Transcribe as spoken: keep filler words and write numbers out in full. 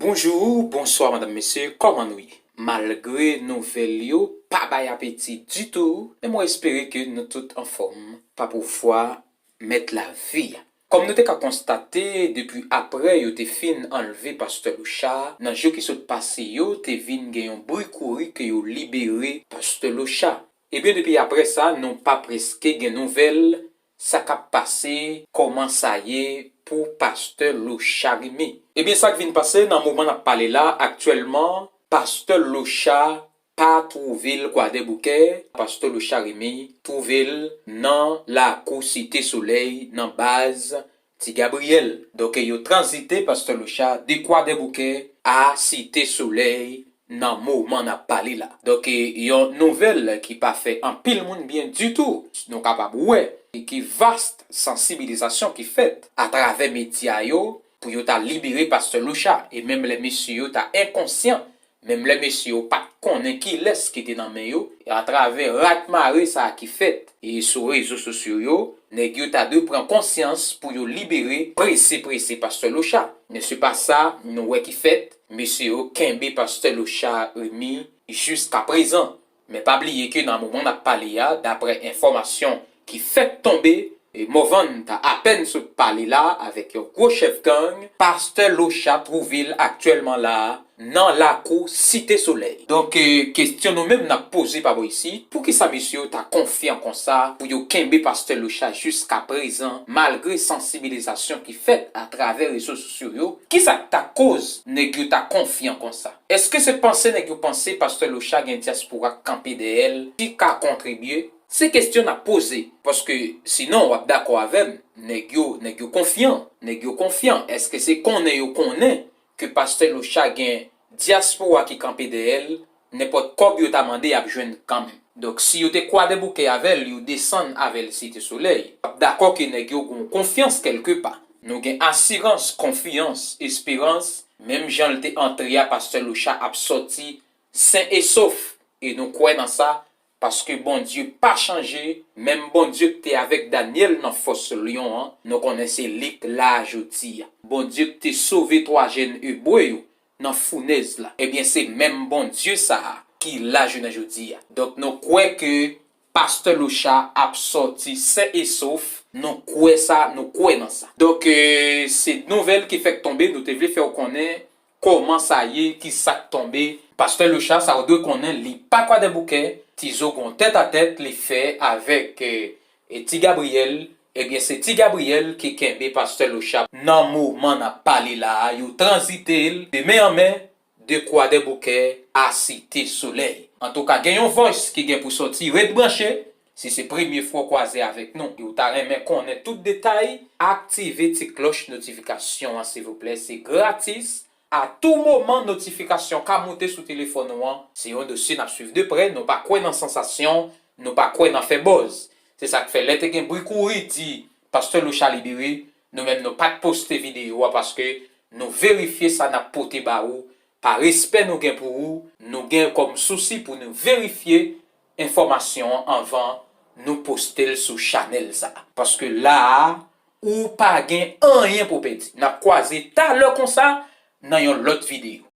Bonjou, bonswa, madanm, mesye, kòman nou ye? Malgre nouvèl yo pa bay apeti ditou, men mwen espere ke nou tout anfòm pa pouvwa mèt lavi a. Kòm nou te ka konstate, depi apre yo te fin anlve Pastè Locha, nan jou ki sot pase yo, te vin gen yon bri kouri ke yo libere Pastè Locha. Ebyen, depi apre sa, nou pa prèske gen nouvèl sa k ap pase, kòman sa ye pou Pastè Locha Remy. Ebyen, sa k vin pase nan moman n ap pale la, aktyèlman, Pastè Locha pa twouve l Kwadèboukè, Pastè Locha Remy twouve l nan lakou Site Solèy, nan baz Ti Gabriyèl. Donk, yo tranzite Pastè Locha de Kwadèboukè a Site Solèy nan moman n ap pale la. Donk, yon nouvèl ki pa fè anpil moun byen ditou, nou kapab wè, e ki vast sansibilizasyon ki fèt atravè medya yo pou yo ta libere Pastè Locha. E menm lè mesye yo ta enkonsyan, menm lè mesye yo pa t konnen kilès ki te nan men yo, e atravè rat mare sa a ki fèt e sou rezo sosyo yo, nèg yo ta dwe pran konsyans pou yo libere prese prese Pastè Locha. Men se pa sa nou wè ki fèt. Mesye yo kenbe Pastè Locha Remy jiskaprezan. Men pa bliye ke nan moman n ap pale a, daprè enfòmasyon ki fèk tonbe, e Morvan ta apèn sot pale la avèk yon gwo chèf gang, Pastè Locha twouve l aktyèlman la a nan lakou Site Solèy. Donk, e, kesyon nou menm n ap poze pa bò isit, poukisa mesye yo ta konfyan konsa pou yo kenbe Pastè Locha jiskaprezan, malgre sansibilizasyon ki fèt atravè rezo sosyo yo? Kisa k ta koz nèg yo ta konfyan konsa? Èske se panse nèg yo panse Pastè Locha gen dyaspora k kanpe dèyè l, ki ka kontribye? Se kesyon n ap poze, paske sinon w ap dakò avè m, nèg yo, nèg yo konfyan, nèg yo konfyan. Èske se konnen yo konnen ke Pastè Locha gen dyaspora ki kanpe dèyè l, nenpòt kòb yo ta mande y ap jwenn kanmenm? Donk, si yo te Kwadèboukè avè l, yo desann avè l Site Solèy, w ap dakò ke nèg yo gen yon konfyans kèlkepa. Nou gen asirans, konfyans, esperans, menm jan l te antre a, Pastè Locha ap sòti sen e sof. E nou kwè nan sa, paske Bondye pa chanje, menm Bondye k te avèk Danyèl nan fòs lyon an, nou konnen se li k la jodi a. Bondye k te sove twa jèn Ebre yo nan founèz la, ebyen, se menm Bondye sa a ki la jounen jodi a. Donk, nou kwè ke Pastè Locha ap sòti sen e sof, nou kwè sa, nou kwè nan sa. Donk, e, se nouvèl ki fèk tonbe, nou te vle fè w konnen kòman sa ye, ki sa k tonbe. Pastè Locha, sa w dwe konnen, li pa Kwadèboukè, Tizo gon tèt a tèt li fè avèk, e, e Ti Gabriyèl. Ebyen, se Ti Gabriyèl ki kenbe Pastè Locha nan moman n ap pale la a. Yo tranzite l de men an men de Kwadèboukè a Site Solèy. Antouka, gen yon voice ki gen pou sòti, ret branche. Si se premye fwa w kwaze avèk nou e w ta renmen konnen tout detay, aktive ti klòch notifikasyon an, silvouplè, se gratis. A tou moman, notifikasyon ka moute sou telefòn ou an. Se yon dosye n ap swiv de prè, nou pa kwè nan sansasyon, nou pa kwè nan fè buzz. Se sa k fè, lè te gen bri kouri di Pastè Locha libere, nou menm nou pa t poste videyo a paske nou verifye sa n ap pote ba ou. Pa respè nou gen pou ou, nou gen kòm sousi pou nou verifye enfòmasyon an anvan nou poste l sou chanèl sa a. Paske la a, ou pa gen anyen pou pèdi. N ap kwaze talè konsa nan yon lòt videyo.